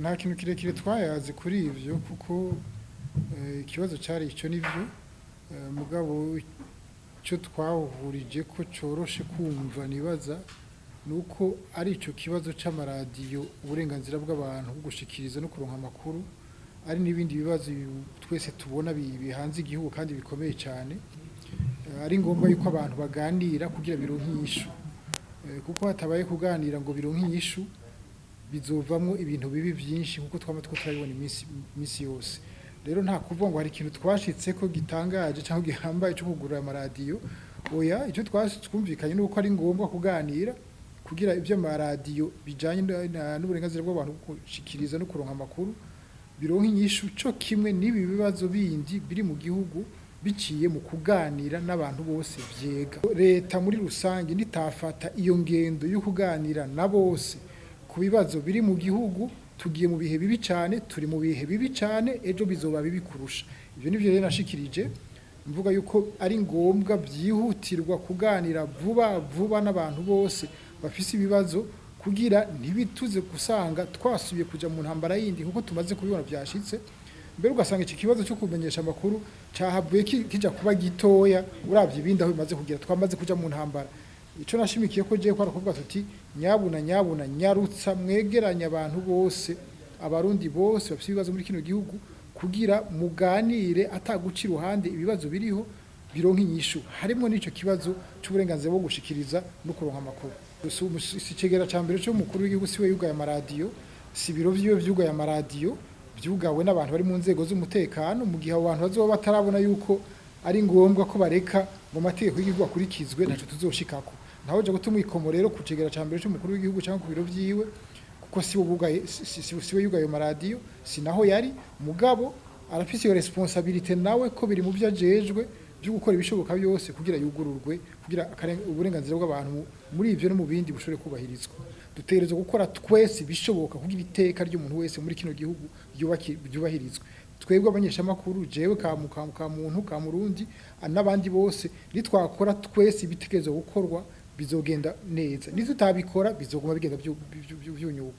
Nta kintu kirekire twayaze kuri ivyo kuko ikibazo cari ico nivyo, mugabo ico twahurije ko coroshe kumva nibaza nuko ari ico kibazo c'amaradiyo, uburenganzira bw'abantu bwo gushikiriza no kuronka amakuru, ari n'ibindi bibazo twese tubona bihanze igihugu kandi bikomeye cane, ari ngombwa yuko abantu baganira kugira bironke inyishu, kuko hatabaye kuganira ngo bironke inyishu bizovamwo ibintu bibi vyinshi nkuko twama turiko turabibona imisi yose. Rero nta kuvuga ngo hari ikintu twashitseko gitangaje canke gihambaye co kugurura amaradiyo, oya, ico twumvikanye nuko ari ngombwa kuganira kugira ivy'amaradiyo bijanye n'uburenganzira bw'abantu bwo gushikiriza no kuronka amakuru bironke inyishu co kimwe n'ibi bibazo bindi biri mu gihugu biciye mu kuganira n'abantu bose vyega. Leta muri rusange nitafata iyo ngendo yo kuganira na bose ku bibazo biri mu gihugu, tugiye mu bihe bibi cane, turi mu bihe bibi cane, ejo bizoba bibi kurusha. Ivyo nivyo rero nashikirije mvuga yuko ari ngombwa vyihutirwa kuganira vuba vuba n'abantu bose bafise ibibazo kugira ntibituze gusanga twasubiye kuja mu ntambara yindi nkuko tumaze kubibona vyashitse. Mbere ugasanga iki kibazo cyo kumenyesha amakuru cahavuye kija kuba gitoya uravye ibindi aho bimaze kugera, twamaze kuja mu ntambara. Ico nashimikiye ko jewe kwari kuvuga tuti nyabuna nyabuna nyarutsa mwegeranya abantu bose, abarundi bose bafise ibibazo muri kino gihugu kugira muganire ataguca iruhande ibibazo biriho bironke inyishu, harimwo n'ico kibazo c'uburenganzira bwo gushikiriza no kuronka amakuru. Si icegera ca mbere c'umukuru w'igihugu siwe yugaye amaradiyo, si ibiro vyiwe vyugaye amaradiyo, vyugawe n'abantu bari mu nzego z'umutekano. Mu gihe abo bantu bazoba batarabona yuko ari ngombwa ko bareka mu mategeko y'igihugu akurikizwe, ntaco tuzoshikako. Ntawoja guta umwikomo rero ku cegera ca mbere c'umukuru w'igihugu canke ku biro vyiwe, kuko siwe bugaye, siwe yugaye ayo maradiyo, si naho yari, mugabo arafise iyo responsabilité nawe ko biri mu vyo ajejwe vyo gukora ibishoboka byose kugira yugururwe, kugira uburenganzira bw'abantu muri ivyo no mu bindi bushobore kubahirizwa. Dutegerezwa gukora twese ibishoboka kugira iteka ry'umuntu wese muri kino gihugu ryubahirizwe. Twebwe abanyeshamakuru, jewe ka muntu ka murundi n'abandi bose, nitwakora twese ibitekerezo gukorwa bizogenda neza, nitutabikora bizoguma bigenda vyunyuka.